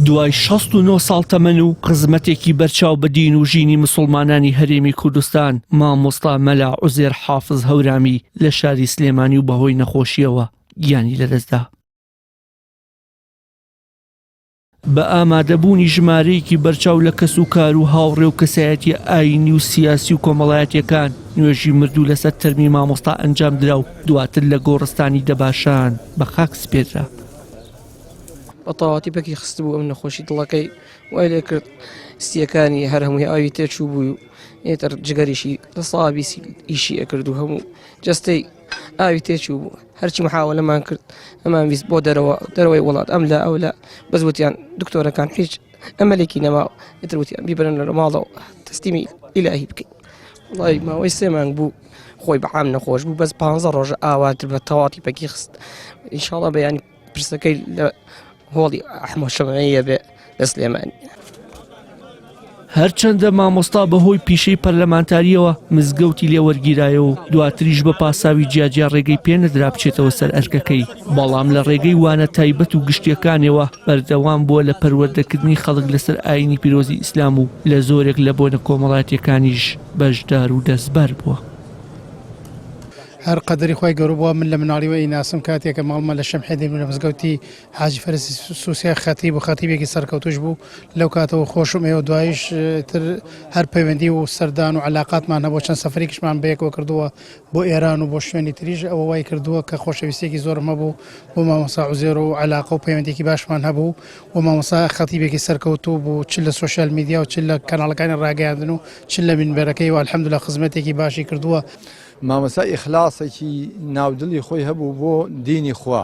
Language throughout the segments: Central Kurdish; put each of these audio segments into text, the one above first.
دوای 69 ساڵ تەمەن و خزمەتێکی بەرچاو بە دین و ژینی مسوڵمانانی هەرێمی کوردستان، مامۆستا مەلا عوزێر حافز هەورامی لە شاری سلێمانی و بەهۆی نەخۆشییەوە گیانی لەدەستدا. بە ئامادەبوونی ژمارەیەکی بەرچاو لە کەسوکار و هاوڕێ و کەسایەتییە ئایینی و سیاسی و کۆمەڵایەتییەکان، نوێژی مردوو لەسەر تەرمی مامۆستا ئەنجامدرا و دواتر لە گۆڕستانی دەباشان بە خاک سپێردرا. بە تەواوەتی پەکی خستبوو ئەم نەخۆشی دڵەکەی وای لێ کرد سیەکانی هەر هەمووی ئاوی تێچوو بوو و ئێتر جگەریشی لە ساویسی ئیشی ئەکرد و هەموو جەستەی ئاوی تێچوو بوو هەرچی محاولەمان کرد ئەمان ویست بۆ دەرەوە دەرەوەی وڵات ئەم لە ئەو لە بەس وتیان دکتۆرەکان هیچ ئەمەلێکی نەما ئیتر وتیان بیبرن لە ماڵەوە تەسلیمی ئیلاهی بکەین وڵی ماوەی سێ مانگ بوو خۆی بەعام نەخۆش بوو بەس پ ڕۆژە ئاواتر بە تەواتی پەکی خست ئینشاڵە بەیانی پرسەکەی لە هۆڵی ئەحمە شەمەیە بێ لە سلێمانی. هەرچەندە مامۆستا بەهۆی پیشەی پەرلەمانتارییەوە مزگەوتی لێ وەرگیرایەوە و دواتریش بە پاساوی جیاجیا ڕێگەی پێ نەدرا بچێتەوە سەر ئەرکەکەی، بەڵام لە ڕێگەی وانە تایبەت و گشتییەکانیەوە بەردەوام بووە لە پەروەردەکردنی خەڵک لەسەر ئایینی پیرۆزی ئیسلام و لە زۆرێک لە بۆنە کۆمەڵایەتییەکانیش بەشدار و دەستبەر بووە. هەر قەدەری خوای گەورە بووە من لە مناڵیوە ئەیناسم کاتێک کە ماڵمان لە شەمحێ دێن لە مزگەوتی حاجی فەرسی سوسیا خەتیب و خەتیبێکی سەرکەوتوش بوو لەو کاتەوە خۆشم ئێوە دوایش تر هەر پەیوەندی و سەردان و علاقاتمان هەبوو چەند سەفەرێکیشمان بەیەکەوە کردووە بۆ ئێران و بۆ شوێنی تریش ئەوە وای کردووە کە خۆشەویستێکی زۆرم هەبوو بۆ مامۆستا عوزێر و علاقە و پەیوەندێکی باشمان هەبوو و مامۆستا خەتیبێکی سەرکەوتوو بوو چ لە سۆشیال میدیا و چ لە کەناڵەکانی ڕاگەیاندن و چ لە مینبەرەکەی و الحمدلله خزمەتێکی باشی کردووە. مامۆستا ئیخلاسێکی ناو دڵی خۆی هەبوو بۆ دینی خوا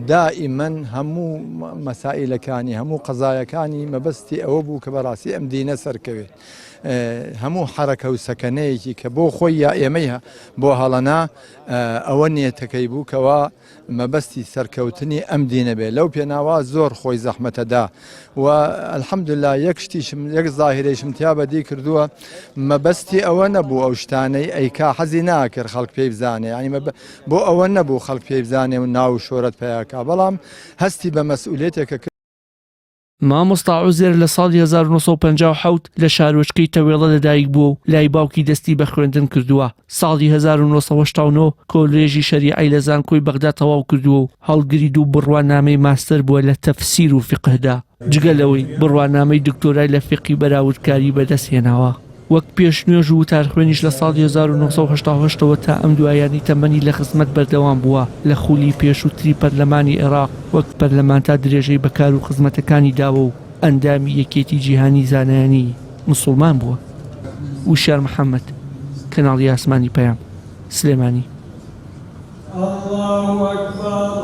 دائیمەن هەموو مەسائیلەکانی هەموو قەزایەکانی مەبەستی ئەوە بوو کە بەڕاستی ئەم دینە سەرکەوێت هەموو حەرەکە و سەکەنەیەکی کە بۆ خۆی یا ئێمەی بۆ هەڵەنا ئەوە نیەتەکەی بوو کەوا مەبەستی سەرکەوتنی ئەم دینە بێ لەو پێناوا زۆر خۆی زەحمەتەدا و الحمدلله یەک شتیشم یەک زاهیرەیشم تیا بەدی کردووە مەبەستی ئەوە نەبوو ئەو شتانەی ئەیکا حەزی ناکرد خەڵک پێی بزانێ یعنی بۆ ئەوە نەبوو خەڵک پێی بزانێ و ناو و شۆرەت پیاکا بەڵام هەستی بە مەسئولێتێکە مامۆستا عوزێر لە ساڵی 1957 لە شارۆچکەی تەوێڵە لەدایک بووە و لای باوکی دەستی بە خوێندن کردووە. ساڵی 1989 کۆلێژی شەریعەی لە زانکۆی بەغدا تەواو کردووە و هەڵگری دوو بڕوانامەی ماستەر بووە لە تەفسیر و فیقهدا، جگە لەوەی بڕوانامەی دکتۆرای لە فیقهی بەراوردکاری بەدەست هێناوە. وەک پێشنوێژ و وتارخوێنیش لە ساڵی 1988 ەوە تا ئەم دواییانەی تەمەنی لە خزمەت بەردەوام بووە، لە خولی پێشووتری پەرلەمانی عێراق وەک پەرلەمانتار درێژەی بە کار و خزمەتەکانی داوە و ئەندامی یەکێتی جیهانی زانایانی مسوڵمان بووە. وشیار محەمەد، کەناڵی ئاسمانی پەیام، سلێمانی. اللە اکبر.